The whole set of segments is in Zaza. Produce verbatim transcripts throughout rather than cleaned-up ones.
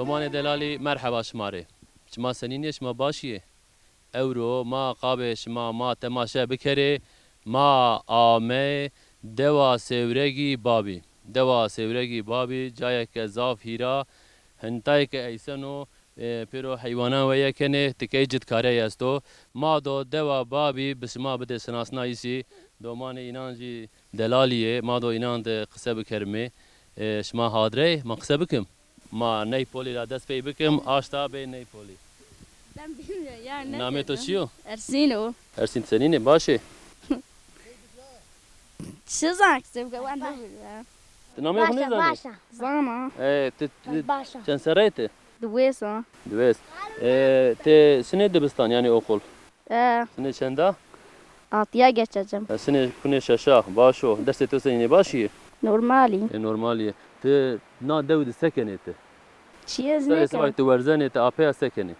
Domanê delalî, merheba şima rê. Şima senîn ê, şima baş ê? Ewro ma qabê şima ma temaşe bikerê, ma amey dewa Sêwregî Babî. Dewa Sêwregî Babî cayeke zaf hîra, hintayeke eyseno, e, pêro heywanan weye kenê, tikey citkarey esto. Ma do dewa Babî bi şima bidê şinasnayîşî, domanê înan jî delalî yê, ma do înan de qise bikerimê. E, şima hadirey, ma qise bikim? Ma ney polî ra dest pey bikim, aşta bê ney polî. Ben bilmiyorum yani. Namê to çi yo? Ersîn o. Ersîn, senîn ê, baş ê? Çi zan, kızım, ben de bilmiyorum. Ti namê xo nêzanî? Baş a. Zana. E, ti, ti çend serre yê ti? Diwês a. Diwês. E, ti şinê dibistan, yanî okul? E. Sinê çenda? Altıya geçeceğim. E, sinê kunê şeşa. Baş o. Dersê to senîn ê, baş ê? Normalî. E, normalî. Ti na dew de se kenê ti? Çi ez nêkena. Sibay ti werzenê, ti apeya se kenê?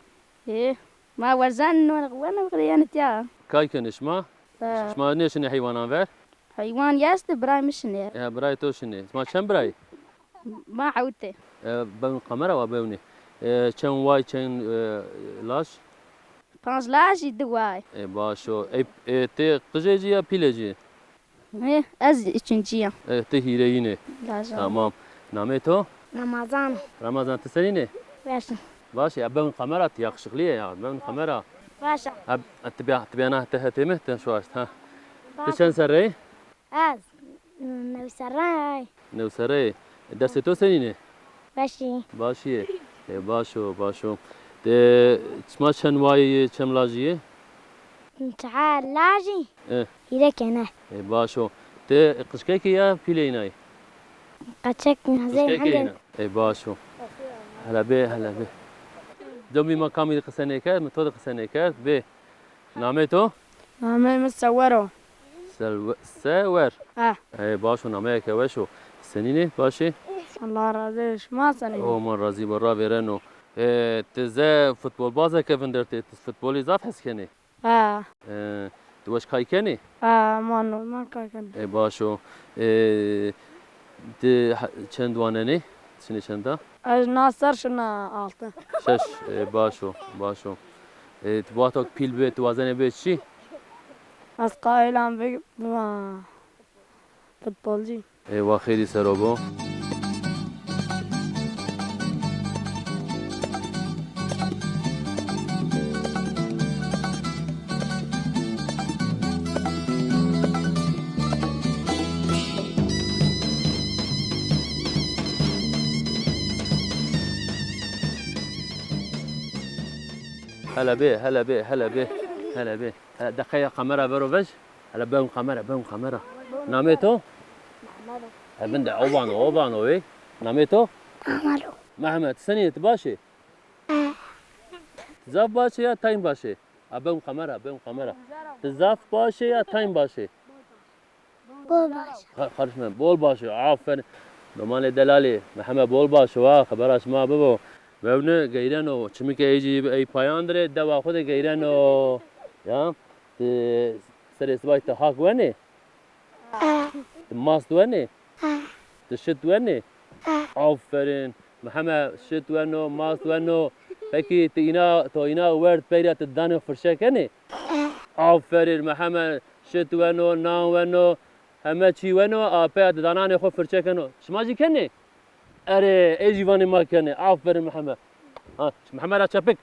E, ma werzen no, wena wextê yanî tiya. Kay kenê şima? E. Şima nêşinê heywanan ver? Heywan est, biray mi şinê. E, biray to şinê. Şima çend biray? Ma hewt ê. E, bewn kamera wa bewnê. E, çend way, çend, e, laj? Panc lajî, di way. E, baş o. E, e, ti qijê ci ya pîlê ci? E, ez üçüncü ya. E, ti hîreyîn ê. Laja. Tamam. Namê to? Ramazan. Ramazan, ti senîn ê? Baş a. Baş ê, ya bewn kamera, ti yakışıklı yê ya, bewn kamera. Baş a. Ha, ti bîya, ti bîya na, ti hetê mi, ti şuaşt, ha. Ti çend serre yê? Ez new serre yay. New serre yê. Dersê to senîn ê? Baş ê. Baş ê. E, baş o, baş o. De, şima çend wayî yê, çend lajî yê? Çar lajî. E. Hîrê kene. E, baş o. Ti qijkekê ya pîlê îna yê? Qijkekê. Qijkekê îna. E, baş o. Hele bê, hele bê. Domî ma kamî de qise nêkerd, mi to de qise nêkerd. Bê. Namê to? Namê mi Sewer o. Selwe-, Sewer? Ha. Ey, baş o, nameyeke weş o. Senîn ê, baş ê? Allah razî, şima senîn ê? O, ma razî bo, ravêreno. E, ti ze futbolbazeke vindertê, ti futbolî zaf hes kenê? Ha. E, ti weş kay kenê? Ha, ma normal kay kenê. E, baş o. E, ti ha-, çend wanenê? Şinê çenda? Ez na ser şina alti. Şeş, e, baş o, baş o. E, ti wexto ke pîl bê, ti wazenê bê çi? Ez qayîl am bî-, bima futbolcî. E, wa xêrî ser o bo. Hele bê, hele bê, hele bê, hele bê. Hele deqeya kamera vero vej. Hele bewn kamera, bewn kamera. Namê to? Mehmet. He, bin de o vano, o vano wê. Namê to? Mehmet. Mehmet, senî yê, ti baş ê? Ti zaf baş ê ya tayn baş ê? A, bewn kamera, bewn kamera. Ti zaf baş ê ya tayn baş ê? Bol baş. Ka-, karışma, bol baş ê. Aferin. Domanê delalî, Meheme bol baş ê, wa, xebera şima bibo. Vewni geyreno, çimike ey jî ey payan dir ê, dewa xo de geyreno. Ya, ti serê sibay ti hak wenê? Ti mast wenê? Ti şit wenê? Aferin. Meheme şit weno, mast weno. Pekî ti îna, to îna werd pey ra ti didanê firşe kenê? Aferin Meheme, şit weno, nan weno, heme çî weno, a pey ra didananê xo firçe keno. Şima jî kenê? Erê, ê jî vanê ma kenê. Aferin Meheme. Ha, Meheme ra çepik.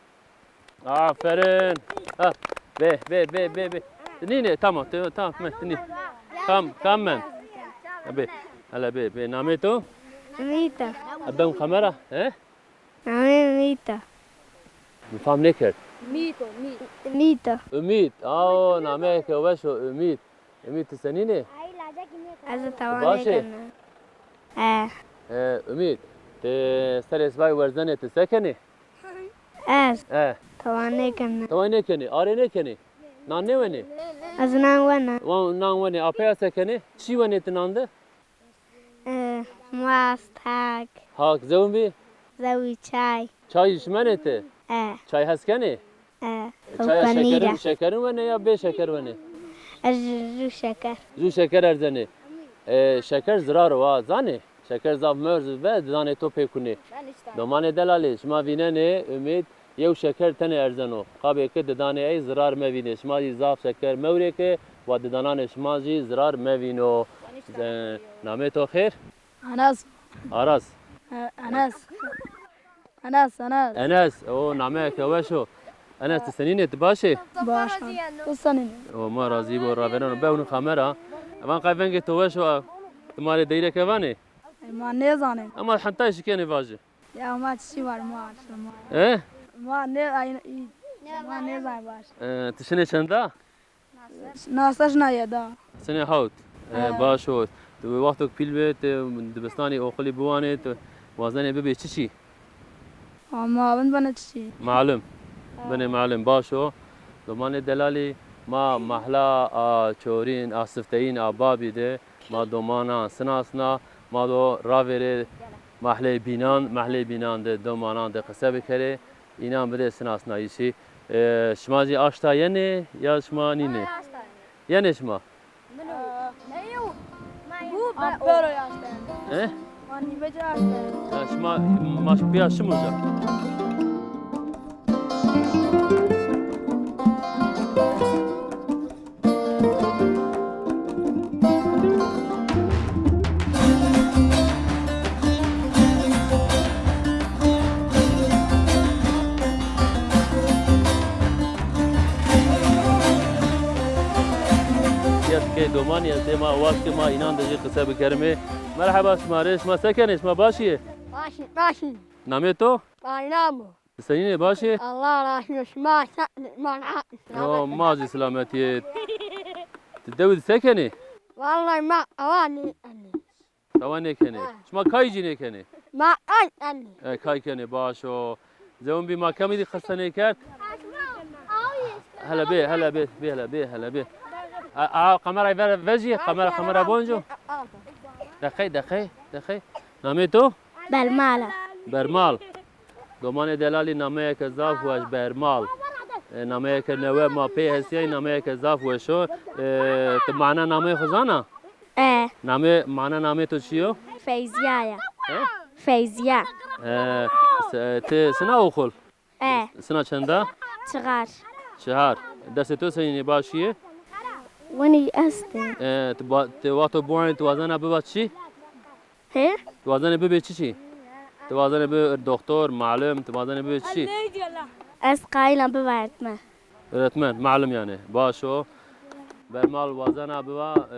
Aferin. Ha, bê, bê, bê, bê, bê. Ti nînê, tamam, ti-, tamam, ti nî. Kam, kam mend? Ha, bê, hele bê, bê. Namê to? Mîta. Ha, bewn kamera, he? Namê mi Mît a. Mi fam nêkerd. Mît o, Mît. Mît a. Umît. Ao, nameyeke weş o, Umît. Umît, ti senîn ê? Ez de tawa nêkena. E. E, Umît, ti serê sibay werzenê, ti se kenê? Ez? E. Tawa nêkena. Tawa nêkenê, arê nêkenê? Nan nêwenê? Ez nan wena. Wan nan wenê, apeya se kenê? Çi wenê ti nan de? E, mast, hak. Hak, zewin bî? Zewî çay. Çay jî şimenê ti? E. Çay hes kenê? E. E, çaya şekerin, şekerin wenê ya bê şeker wenê? Ez ju, ju şeker. Ju şeker erzenê. E, şeker zirar o ha, zanê? Şeker zaf mewrz ve, didanê to pêkunê. Domanê delalî, şima vînenê, Umît yew şeker tenê erzeno. Qabê ke didanê ey zirar mevînê. Şima zî zaf şeker mewrêkê, wa didananê şima zî zirar mevîno. E, namê to xêr? Aras. Aras. E, Enes. Enes, Enes. Enes, o nameyeke weş o. Enes, ti senîn ê, ti baş ê? Baş. Ti senîn ê? O ma razî bo, ravereno. Bewni kamera. Evan qey vengê to weş o. Ti ma rê deyreke vanê? E, ma nêzanê. Ama hentay şikenê vajê. Ya ma çişî var ma. E? Ma nê, ay, ma nêzanê baş. E, ti şinê çenda? Nasa şina yeda. Sinê hawt. E, baş o. Tu wexto ke pîl bê, ti dibistanî oxilî biwanê, tu wazenê bibê çiçî? Ama bin bana çiçî. Malim. Binê malim, baş o. Domanê delalî, ma mahla a çorîn, a sifteyîn, a babî de ma domanan sinasna, ma do ravêrê mahlê bînan, mahlê bînan de domanan de qise bikerê. Înan bidê sinasnayîşî. E, şima zî aşta yenê ya şima nînê? Yenê şima? He? Ma nîvecî aşta yenê. Ha, şima, ma pîya şim uca. Ya tikey domanî estê, ma waz ke ma înan de jî qise bikerime. Merheba şima rê, şima se kenê, şima başî yê? Başî, başî. Namê to? Baynamo. Ti senîn ê, baş ê? Allah razî bo, şima se-, ma ra-, Yo, ma zî selametî yê. Ti dewi de se kenê? Vallahi ma awa nêkenê. Awa nêkenê. Ha. Şima kay zî nêkenê? Ma kay kenê. E, kay kenê, baş o. Zewin bî, ma kemî zî qise nêkerd. Hele bê, hele bê, bê hele bê, hele bê. A, a, kamerayı ver, vejî, kamera, kamera bonco. Deqey, deqey, deqey. Namê to? Bermal a. Bermal. Domanê delalî nameyeke zaf weş, Bermal. E, nameyeke newe ma pê hesîyayî, nameyeke zaf weş o. E, ti mana nameyê xo zana? E. Namê, mana namê to çi yo? Feyzîya ya. He? Feyzîya. E, se-, ti sina oxul? E. Sina çenda? Çixar. Çihar. Dersê to senîn ê, başî yê? Winî estê. E, ti ba-, ti wexto biwanî ti wazena biba çi? He? Tu wazenê bibê çiçî? Tu wazenê bibê doktor, malim, tu wazenê bibê çiçî? Ez qayîl a biba öğretmen. Öğretmen, malim yanî. Baş o. Bermal wazena biba, e,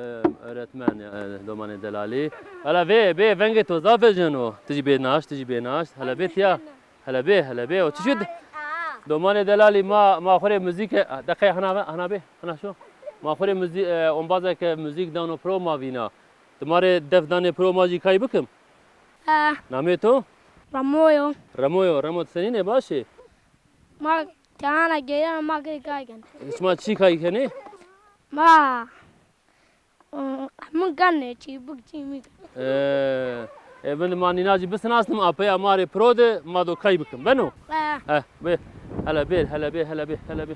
öğretmen, e, domanê delalî. Hele bê, bê, vengê to zaf vecîno. Ti jî bê naşt, ti jî bê naşt. Hele bê tiya. Hele bê, hele bê. O çiçî d-, domanê delalî ma, ma xo rê muzîke, deqey hana ve, hana bê, hana şo. Ma xo rê muzî-, e, ombazeke muzîk dano pro ma vîna. Ti ma rê def danê pro ma jî kay bikim? Ha. Namê to? Remo yo. Remo yo. Remo, ti senîn ê, baş ê? Ma kehana geyana ma gey kay kenê. Şima çi kay kenê? Ma, ı, min kenê çîbik çîmîk. E, e, vindi ma nîna jî bisinasnim, apeya ma rê pro de ma do kay bikim. Beno? Ha. He, bê. Hele bê, hele bê, hele bê, hele bê.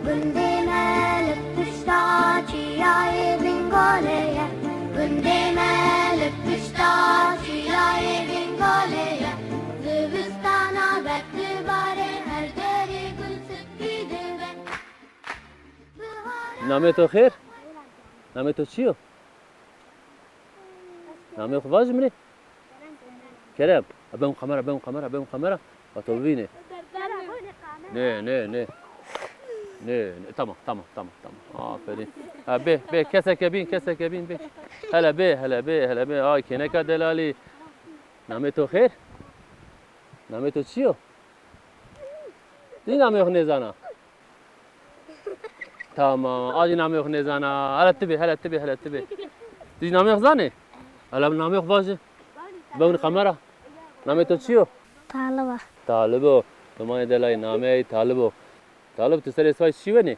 Gundê Melik pişta çiyayê Bingolê ye. Gundê Melik pişta çiyayê Bingolê ye. Zivistana vet dibare, her derê gul spî dibe. Namê to xêr? Namê to çi yo? Namê xo vajî mi rê. Kerem. Ha, bem kamera, bem kamera, bem kamera. Ha, to bivînê. Nê, nê, nê. Nê, nê. Tamam, tamam, tamam, tamam. Aferîn. Ha, bê, bê, keseke bîn, keseke bîn, bê. Hele bê, hele bê, hele bê. Ay, kêneka delalî. Namê to xêr? Namê to çi yo? Ti namê xo nêzana? Tamam, a jî namê xo nêzana. Hele ti bê, hele ti bê, hele ti bê. Ti jî namê xo zanê? Hele namê xo vaje. Bewnî kamera. Namê to çi yo? Talib a. Talib o. Domanê delalî namê ey Talib o. Talib, ti serê sipay çi wenê?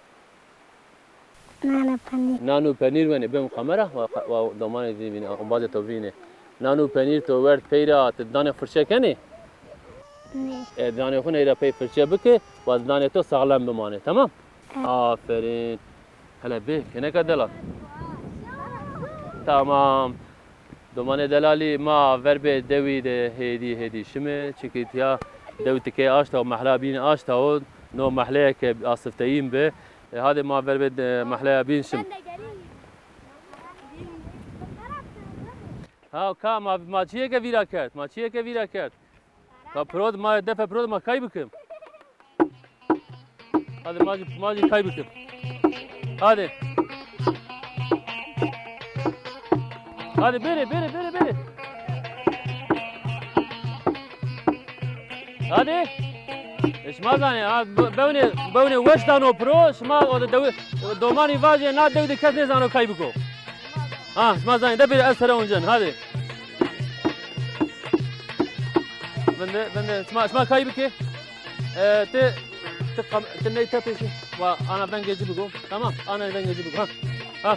Nano penîr. Nano penîr wenê. Bem kamera, wa, wa domanê zî vînê, ombazê to vînê. Nano penîr to werd pey ra, ti danê xo firçe kenê? Nê. E, didanê xo ney ra pey firçe bike, wa didanê to saxlem bimane, tamam? E. Aferin. Hele bê, kêneka delal. Tamam. Domanê delalî ma ver bê dewî de hêdî hêdî şime, çikî tiya dew tikey aşta û mehla bîn aşta û no mehleyeke asifteyîn bi. E, hadê ma ver bê de mehleya bîn şim. Ha, ka ma, ma çiyêke vîra kerd, ma çiyêke vîra kerd. Ka pirod ma, defe pirod ma kay bikim. Hadi ma, ma kay bikim. Hadi. Hadi bêrê, bêrê, bêrê, bêrê. Hadi. E, şima zanê, ha, be-, bewnê, bewnê weş dano piro, şima o de dewi, domanî vajê na dew de kes nêzano kay biko. Ha, şima zanê, de bêrê ez sere oncen, hadi. Vinde, vinde, şima, şima kay bike. E, ti, ti kam-, ti ney tepê şi. Wa, ana vengê ci bigo. Tamam, ana vengê ci bigo. Ha, ha,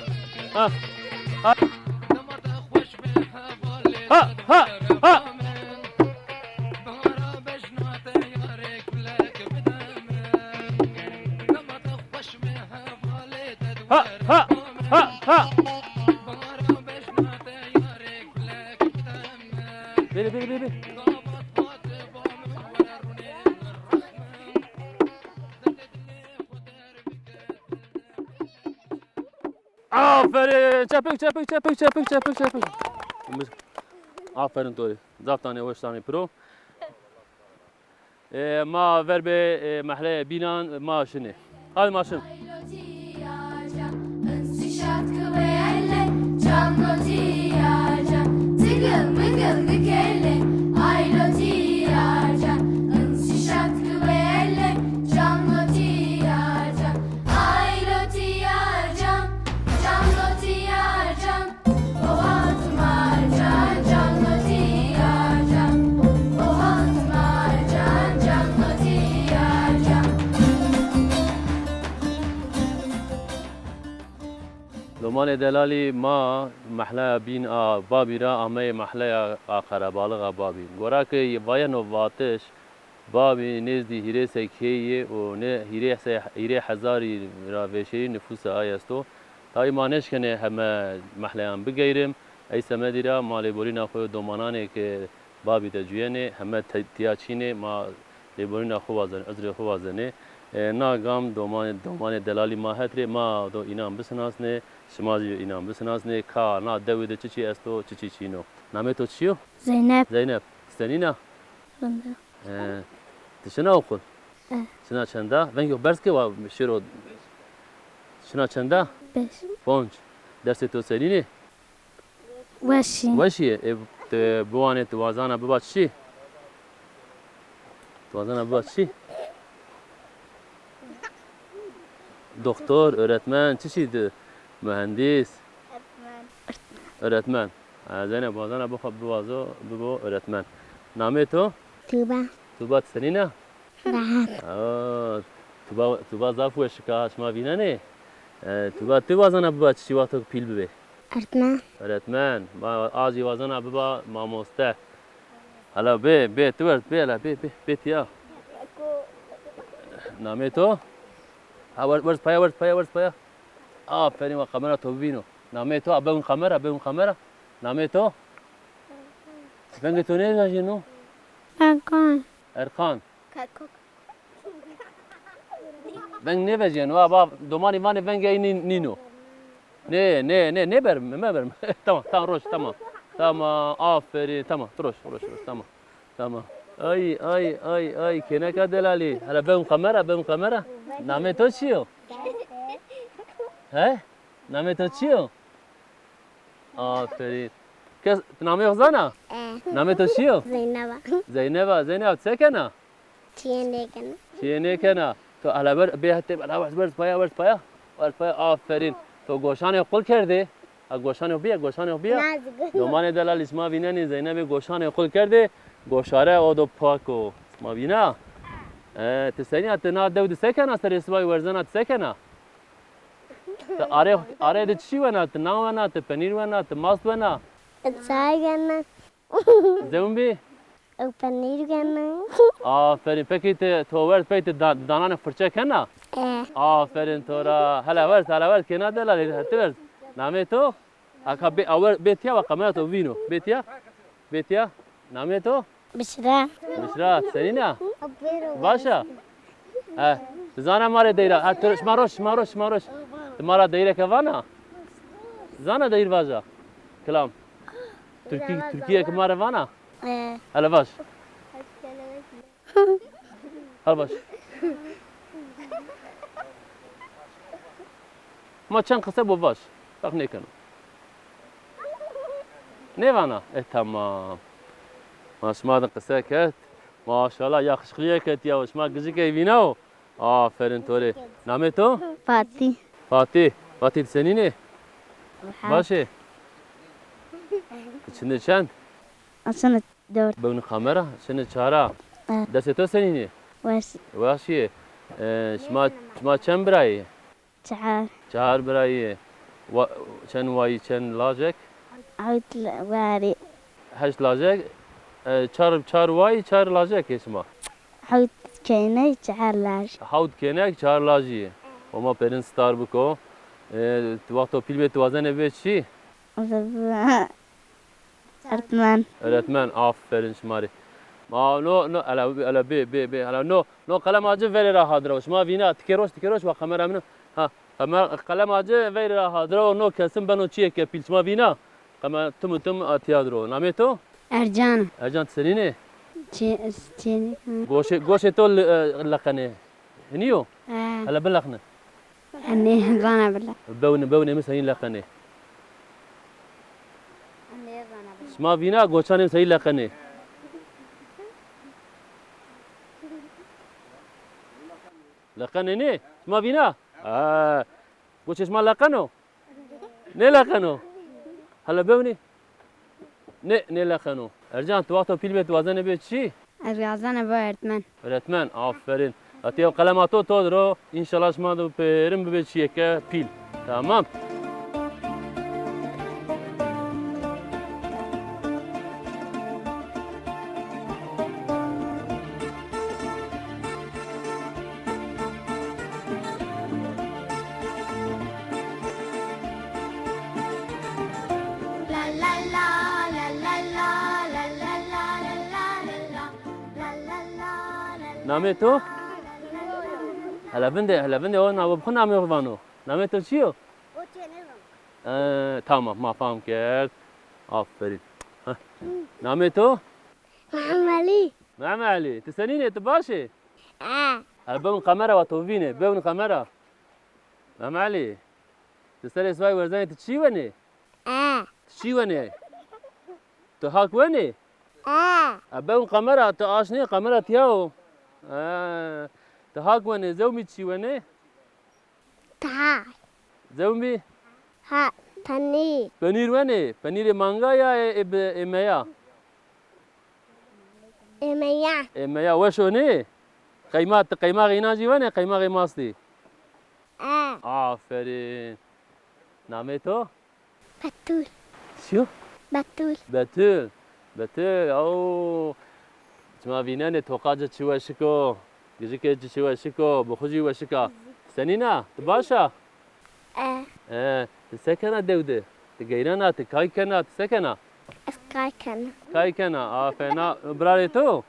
ha. Ha. Ha, ha, ha. Ha, ha, ha, ha. Bêrê, bêrê, bêrê, bêrê. Aferin! Çepik, çepik, çepik, çepik, çepik, çepik. Aferin to rê. Zaf danê weş danê piro. E, ma ver bê, e, mehleyê bînan, ma şinê. Hadi ma şin. Domanê delalî ma mehleya bîn a babî ra ameyê mehleya a qerebalix a babî. Gora ke vayeno vatiş, babî nêzdî hîrê sey keyî yê û nê hîrê sey, hîrê hezarî ra vêşeyî nifûsa ay esto. Tabî ma nêşkenê heme mehleyan bigeyrim. Ey semedî ra ma lêborîna xo yo domananê ke babî de cuyenê, heme te-, tiya çînê, ma lêborîna xo wazenê, uzrê xo wazenê. E, na gam domanê, domanê delalî ma het rê, ma do înan bisinasnê, şima zî înan bisinasnê, ka na dewê de çiçî esto, çiçî çîn o. Namê to çi yo? Zeynep. Zeynep, senîn a? Rinde. E, ti şina oqul? E. Şina çenda? Vengê xo berz ke wa şêro. Şina çenda? Beş. Ponc. Dersê to senîn ê? Weşî. Weşî yê. E, ti biwanê ti wazana biba çi? Ti wazana biba çi? Doktor, öğretmen, çi çî di? Mühendis. Öğretmen. Öğretmen. Ha, Zeynep wazana bixwe biwazo, bibo öğretmen. Namê to? Tuba. Tuba, ti senîn a? Rehet. Aa, Tuba, Tuba zaf weşik a, şima vînenê? E, Tuba, ti wazena biba çi wexto ke pîl bibê? Öğretmen. Öğretmen. Ma, a zî wazena biba mamoste. Hala bê, bê, ti werd, bê hala, bê, bê, bê tiya. Namê to? Ha, wer-, werz paya, werz paya, werz paya. Aferîn, wa kamera to bibîno. Namê to, a bewin kamera, bewin kamera. Namê to? Vengê to nêvejîno? Erkan. Erkan. Kakok. Veng nêvejîyeno, a, ba, domanî vanê vengê ey nî-, nîno. Nê, nê, nê, nêber, meber. Tamam, tamam, roj, tamam. Tamam, aferîn, tamam, roj, roj, roj, tamam. Tamam. Ay, ay, ay, ay, kêneka delalî. Hele bewin kamera, bewin kamera. Namê to çi yo? He? Namê to çi yo? Aferîn. Kes, ti namê xo zana? E. Namê to çi yo? Zeyneba. Zeyneba, Zeyneba, ti se kena? Çiyê nêkena. Çiyê nêkena. To ala ber, bê hetê, ala ber, ber paya, ber paya. Ber paya, aferîn. To goşanê qul kerdê. Ha, goşanê xo bîya, goşanê xo bîya. Nazik. Domanê delalî, sima vînenê Zeynebê goşanê qul kerdê. Goşare o do pak o. Sima vîna? E, ti senî ya, ti na dew di se kena, serê sibay werzena, ti se kena? Ti arê, arê de çi wena? Ti nan wena, ti penîr wena, ti mast wena? Çay wena. Zewn bî? Ew penîr gena. Aferîn. Pekî ti, to werd pey ti da-, dananê firçe kena? E. Aferîn to ra. Hele werd, hele werd kena delalî, ti werd. Namê to? Aka bê, awer, bê tiya wa kamera to vîno. Bê tiya? Bê tiya? Namê to? Bişra. Bişra, senîn a? Baş a? He, ti zana ma rê deyra. Ha, tu, şima roş, şima roş, şima roş. Ti ma ra deyreke vana? Zana deyr vaja. Kilam. Tirkî, Tirkîyeke ma rê vana? E. Hele vaj. Hele vaj. Ma çend qise bo vaj. Ferq nêkeno. Nêvana? E, tamam. Ma şima din qise kerd. Maşallah, yaxşiqlîyeke tiya o. Şima gijikey vîna o. Aferin to rê. Namê to? Fatî. Fatî. Fatî, ti senîn ê? Baş ê? Ti çinde çend? Aslında dört. Bewnî kamera, çinde çara. E. Destê to senîn ê? Weş. Weş ê. E, şima, şima çend birayî? Çar. Çar birayî. Wa-, çend wayî, çend lajek? Hewt la-, warî. Heşt lajek. E, çar, çar wayî, çar lajek ê şima? Hewt keynek, çar laj. Hewt keynek, çar lajî. Homa pêrin star biko. E, wexto pîl bê, ti wazenê bê çi? Öğretmen. Öğretmen, aferin şima rê. Ma no, no, ela, ela bê, bê, bê, ela no, no qelema ci verê ra hadira. Şima vîna, tikê roş, tikê roş, wa kamera min. Ha, qeme-, qelema ci verê ra hadira, no kesin beno çiyê ke pîl. Şima vîna, qeme tim û tim a tiya diro. Namê to? Ercan. Ercan, ti senîn ê? Çê-, çênik. Goşê, goşê to li-, e, leqenê. Hinî yo? He. Hele bileqne. Nêzana bile. Bewne, bewne mi seyîn leqenê. Nêzana bile. Şima vîna goçanê mi seyîn leqenê. Leqenê nê? Şima vîna? Ha. Goçê şima leqeno? Nêleqeno. Hele bewnî. Nê, nêleqeno. Ercan, ti wexto pîl bê, ti wazenê bê çi? Ez wazenê bê öğretmen. Öğretmen, aferin. Hetê yew qelema to to dir o. Înşallah şima de pêrin bibê çiyêke pîl. Tamam. Namê to? Hele vindê, hele vindê, o na, o bi xwu namê xwu vano. Namê to çi yo? O çê nêzano. E, tamam, ma fam kerd. Aferîn. Heh. Namê to? Mehmet Elî. Mehmet Elî, ti senîn ê, ti baş ê? E. Hele bewn kamera wa to vînê, bewn kamera. Mehmet Elî, ti serê sibay werzenê, ti çi wenê? E. Ti çi wenê? Ti hak wenê? E. E, bewn kamera, ti aşnê, kamera tiya o. E, ti hak wenê, zewmî çi wenê? Tay. Zewmî? Ha, penîr. Penîr wenê? Penîrê manga ya ê, ê bi-, ê meya? Ê meya. Ê meya weş o nê? Qeyma, ti qeymaxê înan jî wenê, qeymaxê mastî? E. Aferîn. Namê to? Betûl. Çi yo? Betûl. Betûl. Betûl, aw. Çima vînenê toqa ci çi weşik o. Gijikê ci çi weşik o. Bi xwu jî weşik a. Senîn a? Ti baş a? E. E, ti se kena dew de? Ti geyrena, ti kay kena, ti se kena? Ez kay kena. Kay kena, aferîn. A, birarê to?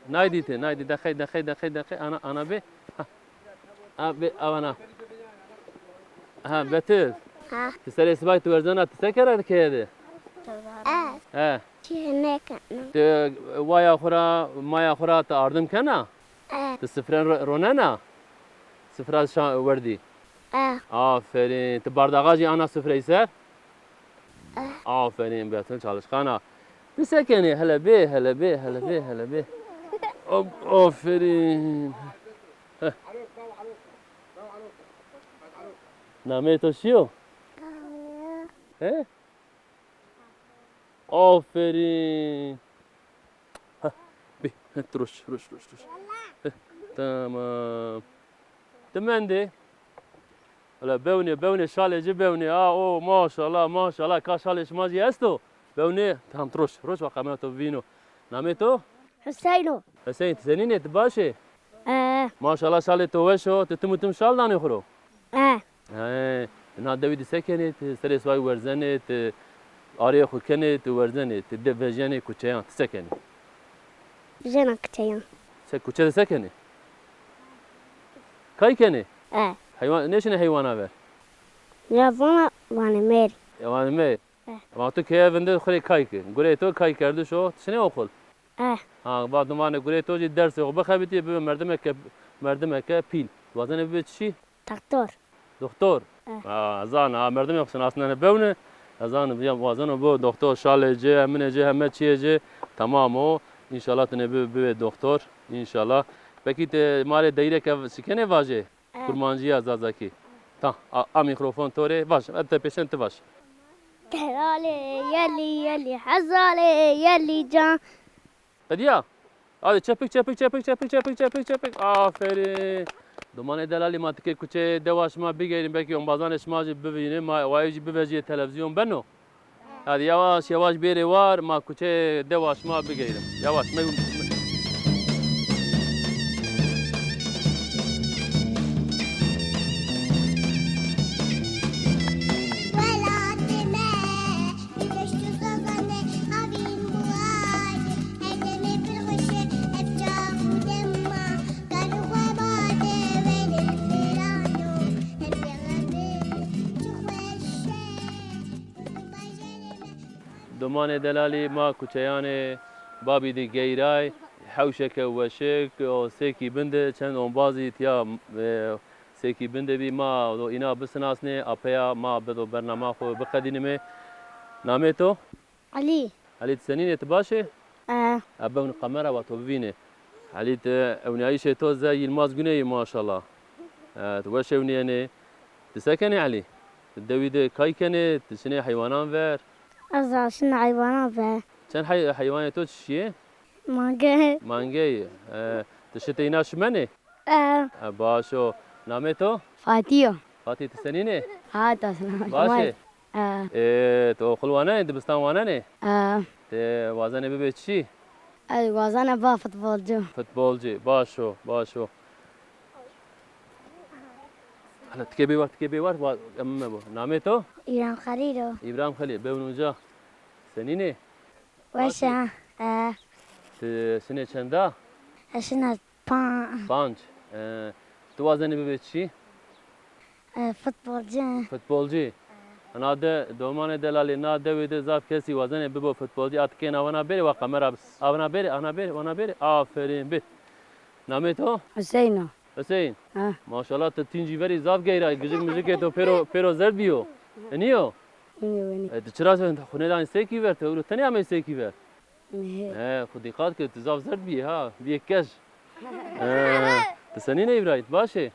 Naydî ti, naydî, dexey, dexey, dexey, dexey, ana, ana bê. Ha. Ha, bê, avana. Ha, Betûl. Ha. Ti serê sibay ti werzena, ti se kera di keye de? E. He. Çi nêkena. Ti waya xwu ra, maya xwu ra ti ardim kena? E. Ti sifren ro-, ronena? Sifra şa-, werdî. E. Aferîn. Ti bardaxa jî ana sifreyî ser? E. Aferîn, Betûl çalışkan a. Ti se kenê? Hele bê, hele bê, hele bê, hele bê. A-, aferîn. Heh. Nameyê to çi yo? He? Aferîn. Heh, bê, heh, tu roş, roş, roş, roş. Heh, tamam. Ti mendê. Wela bewnê, bewnê, şalê ci bewnê. A, o, maşallah, maşallah. Ka şalê şima zî esto? Bewnê, tam tu roş, roş wa kamera to bivîno. Namê to? Huseyno. Huseyîn, ti senîn ê, ti baş ê? E. Maşallah, şalê to weş o, ti tim û tim şal danê xwu ro? E. He, na dewî de se kenê? Ti serê sibay werzenê, ti arê xwu kenê, ti werzenê, ti de vejyenê kuçeyan, ti se kenê? Vejena kuçeyan. Se kuçe de se kenê? Kay kenê? E. Heywan, nêşinê heywana ver? Ya vana vanê mêr. Ya vanê mêr. E. Ma tu keye vinde xwu rê kay ke. Gureyê to kay kerdiş o, ti şinê oxul? E. Ha, va tu vanê gureyê to jî dersê xwu bixebitî, bibe merdimeke, merdimeke pîl. Wazenê bibe çi? Doktor. Doktor? E. Ha, ez zana, ha, merdimê xwu şinasnenê bewne. Ez zana, ya wazeno bibe doktor, şalê ci, eminê ci, heme çiyê ci temam o. Înşallah ti nê bibe, bibe doktor. Înşallah. Pekî ti ma rê deyreke şikenê vajê? E. Kurmancîya zazakî. Ta, a, a mîkrofon to rê, vaj, ez te pêşen ti vaj. Delalê yelî yelî, hezalê yelî can. Qediya. Hadi çepik, çepik, çepik, çepik, çepik, çepik, çepik. Aferin. Domanê delalî, ma tikê kuçeyê dewa şima bigeyrin, belkî ombazanê şima jî bivînin, ma wayê jî bivejîyê televîzyon beno. Hadi yavaş yavaş bêrê war, ma kuçeyê dewa şima bigeyrin. Yavaş, me, me, Welatê me, Deştê Zazanê havîn buay, her demê pir xweş e, ev çax û dema, gar û xwebatê wênê firano, ev yexe bin çi xweş e. Domanê delalî, ma kuçeyanê babî de geyray, hewşeke weşik o, sêkî bin de çend ombazî tiya, e, sêkî bin de bî, ma do îna bisinasnê, apeya ma bedo bernama xwu biqedînimê. Namê to? Elî. Elî, ti senîn ê, ti baş ê? E. E, bewn kamera wa to bivînê. Elî, ti ewnîyayîşê to zey Yilmaz Güney yê maşallah. E, ti weş ewnîyenê. Ti se kenê Elî? Ti dewî de kay kenê, ti şinê heywanan ver? Ez a şina heywanan ver. Çend hey-, heywanê to çi şîyê? Mange. Mangey. E, ti şitê îna şimenê? E. E, baş o. Namê to? Fatî yo. Fatî, ti senîn ê? Ha, ta sena. Baş ê? E. E, ti oxul wanenê, dibistan wanenê? E. Ti wazenê bibê çi? Ez wazena ba futbolcu. Futbolcu, baş o, baş o. Hala tikê bê war, tikê bê war, wa-, em me bo. Namê to? İbrahim Xelîl o. Îbrahim Xelîl, bewn uca. Senîn ê? Weş a. E. Ti sinê çenda? Ez şina pa- Panc. E, ti wazenê bibê çi? E, futbolcu. Futbolcu. Hina de domanê delalê, na dewê de zaf kesî wazenê bibo futbolcu. A ti kên avana bêrê, wa kamera bi-, avana bêrê, ana bêrê, wana bêrê. Aferîn, bê. Namê to? Hüseyin o. Hüseyin. Ha. Maşallah, ti tîncî verî zaf geyra. Gijik mijikê to pêro, pêro zerd bîyo. E, nîyo? Nîyo, nîyo. E, ti çira xwu nêdanî sêkî ver, ti ewro tenê amey sêkî ver? Nê. He, xwu dîqat ke, ti zaf zerd bîyê ha, bîyê kej. He, ti senîn ê Îbrahîm, baş ê?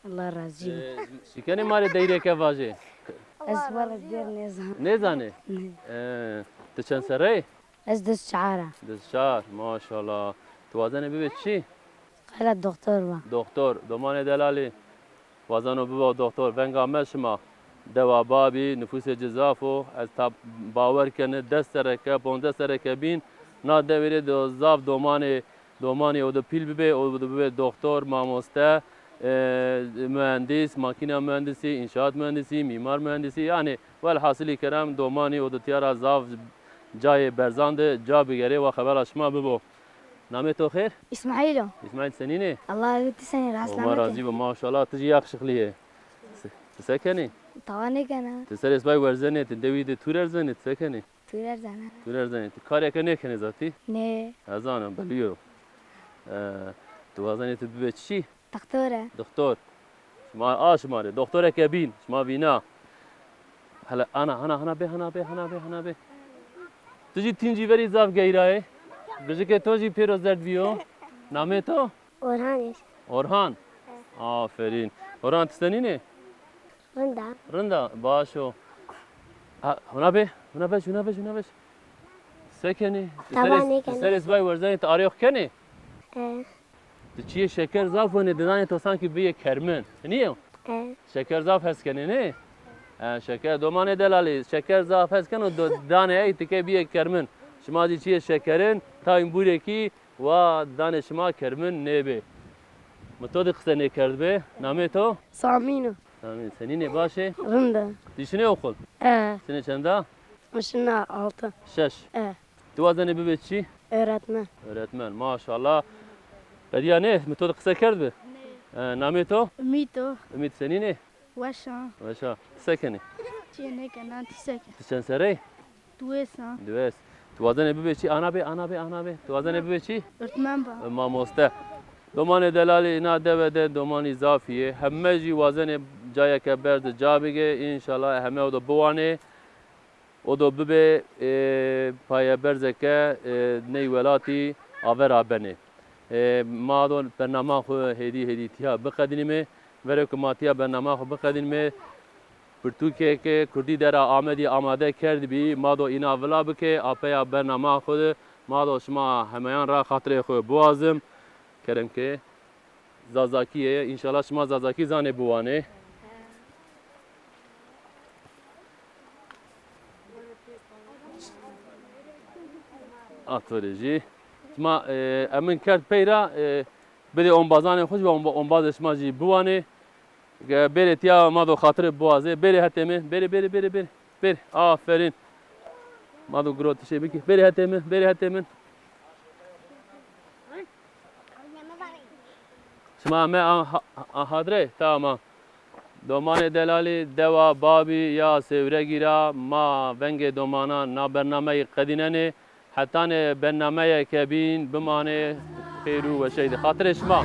Allah razî bo. E, şikenê ma rê deyrêke vajê? Ez wele dêr nêzan. Nêzanê? Nê. E, ti çend serre yê? Ez duz çar a. Duz çar, maşallah. Ti wazenê bibê çi? Qala doktor ba. Doktor, domanê delalî. Wazeno bibo doktor, venga me şima. Dewa babî, nifûsê ci zaf o. Ez ta bawer kene des sereke, ponzeh sereke bîn. Na dewê rê do zaf domanê, domanê o de pîl bibê, o de bibê doktor, mamoste, e, muhendîs, makîna muhendisî, înşaat muhendisî, mîmar muhendisî. Yanî welhasilî kerem domanî o de tiya ra zaf cayê berzan de ca bigerê, wa xebera şima bibo. Namê to xêr? İsmail o. Îsmaîl, senîn ê? Allah, ti senîn, rast selamet ê? Allah razî bo, maşallah, ti jî yakışıklı yê. Ti, ti se kenî? Tawa nêkena. Ti serê sibay werzenê, ti dewî de tûr erzenê, ti se kenî? Tûr erzenê. Tûr erzenê. Ti kareke nêkenê zatî? Nê. Ez zanim, belî yo. E, ti wazenê ti bibê çi? Doktor e. Doktor. Şima a şima rê. Doktoreke bîn. Şima vîna. Hele ana, ana, ana bê, ana bê, ana bê, ana bê. Tu jî tîncî verî zaf geyrayê. Gijikê to jî pêro zerd bîyo. Namê to? Orhan. Orhan. Aferîn. Orhan, ti senîn ê? Rind a. Rind a, baş o. Ha, hona bê, hona vej, hona vej, hona vej. Se kenî? Ti serê, ti serê sibay werzenî, ti arê xwu kenî? E. Ti çiyê şeker zaf wenê, didanê to sankî biyê kermin. Nîyo? E. Şeker zaf hes kenê, nê? E, şeker, domanê delalî, şeker zaf hes keno, do-, danê ey tikê bîyê kermin. Şima zî çiyê şekerin, tayn bûrekî, wa danê şima kermin nêbê. Mi to de qise nêkerdbê. Namê to? Samîn o. Samîn, senîn ê, baş ê? Rind a. Ti şinê oxul? E. Senê çend a? Mi şina altı. Şeş. E. Ti wazenê bibê çi? Öğretmen. Öğretmen, maşallah. Qedîya nê, mi to de qise kerdbi? Nê. E, namê to? Ümit o. Ümit, senîn ê? Weş a. Weş a. Ti se kenê? Çiyê nêkena, ti se ke? Ti çend serre yî? Diwês a. Diwês. Ti wazenê bibê çi? Ana bê, ana bê, ana bê. Ti wazenê bibê çi? Öğretmen ba. E, mamoste. Domanê delalî, îna dewe de domanî zafî yê. Heme jî wazenê cayeke berz de ca bigê. Înşallah heme o do biwanê. O do bibê, e, payeberzeke, e, ney welatî avera benê. E, ma do bernama xwu hêdî hêdî tîya biqedînîme. Verê ku ma tîya bernama xwu biqedînîme, pirtûkê ke kurdî dera Amedî amade kerdbî, ma do îna vila bike, apeya bernama xwu de ma do şima hemeyan ra xatirê xwu biwazim. Kerem ke. Zazakî yê. Înşallah şima Zazakî zanê biwanê. Atorê jî. Şima, e, emin kerd pey ra, e, bidê ombazanê xwu jî ve omba-, ombazê şima jî biwanê. Ge-, bêrê tîya ma do xatirê biwazê. Bêrê hetê mi. Bêrê, bêrê, bêrê, bêrê. Bêrê. Aferîn. Ma do girotişê bikî. Bêrê hetê mi. Bêrê hetê min. Şima me a-, ha-, a-, hadre? Tamam. Domanê delalî, dewa babî ya Sêwregî ra ma vengê domana na bernameyî qedînenê. Hetanê bernameyeke bîn bimanê xêr û weşey de. Xatirê şima.